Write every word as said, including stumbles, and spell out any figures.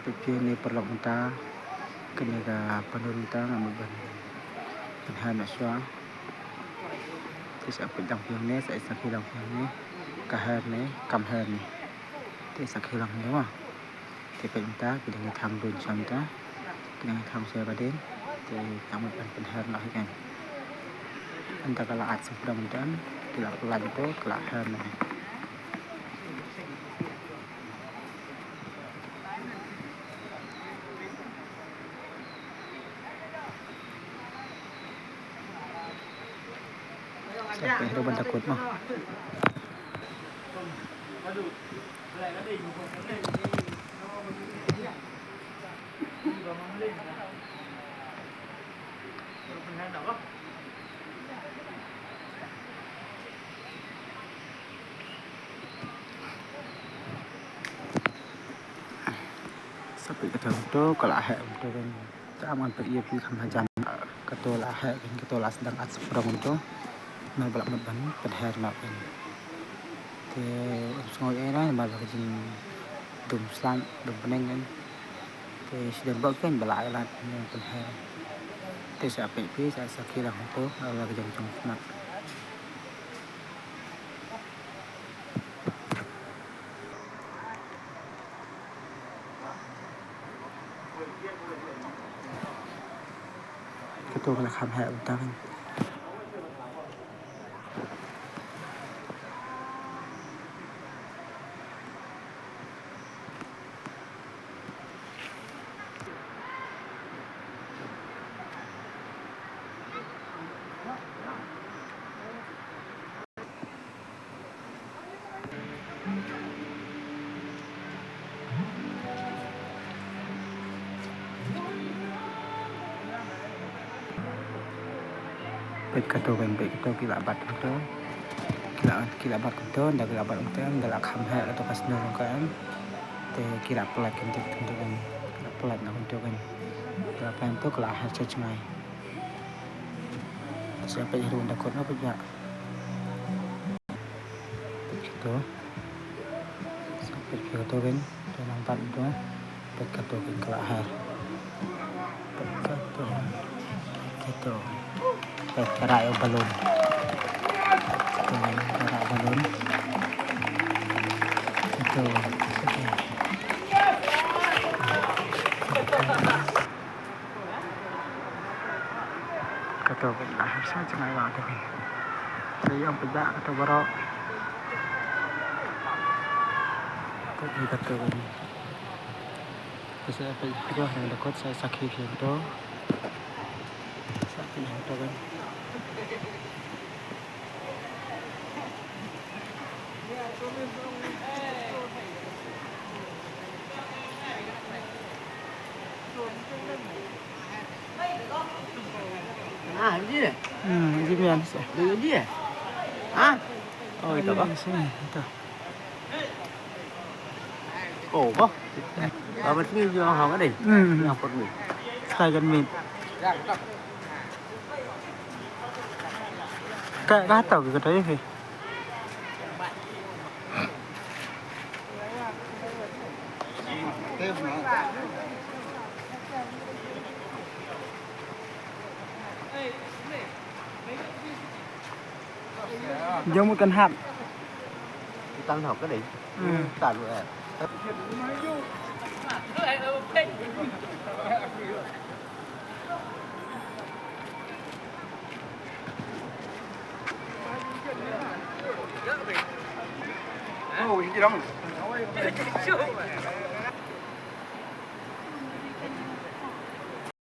Te phi ne paralok mynta, kane ka pynrung mynta nga mut ban pynher noh shuwa. Te sa peit lang phi ne, sa sakhi lang phi ne, ka her ne, kam her ne. Te sakhi lang ne ma. Te peit mynta ki dang ïa thang dun sha mynta. Ki dang ïa thang sha ba dien. Te nga mut ban pynher noh hi kan. Mynta ka la at symprong mynta. Ki la pynlait to, ki la her noh. Sa peit ruh ban da kut mo. Sa peit kato, kato ka la heh kato kan. Te am ngan peit ïa phi kham hajan. Kato la heh kan, kato la sdang at symprong kato. Namar ba la mut ban pynher noh kan. Te ym sngew ei ei namar ba ka jingdum slap, dum bneng kan. Te shu don bok kan ba la ai lad ban pynher. Te sa peit phi, sa sakhi lang kato, la ka jong jong smat. Kato ka la kham heh bynta kan. Peit kato kan, peit kato ki la bat kato. Ki la, ki la bat kato, nda ki la bat kato, nda la kham heh kato ka snow kan. Te ki la pynlait kan, te kato kan. Ki la pynlait na kato kan. Ki la pynlait kato, ki la heh sha jngai. Sa peit ruh nda kot na peit ba. Peit kato. Sa peit phi kato kan. To nang pat to. Peit kato kan ka la her. Peit kato. Peit kato. Peit ka rah ïa u balloon. Kato kan ka rah balloon. Kato. Kato phi la her sha jngai ba kato phi. Te ïa ong phi ba kato baroh. Te phi kato phi. Te sa phi kato ha da kot sa sakhi phi kato. Sakhi phi kato kan. Ah, ini dia. Hmm, ini dia. Ini dia. Ah. Oh, itu apa? Ini sini, itu. Oh, apa? Apa sini dia orang apa ni? Hmm. Yang perlu. Saya kan mit. Ka, ka tahu ke kata ini? Jom kan hap. Kita nak ke ni? Hmm. Tak lu eh.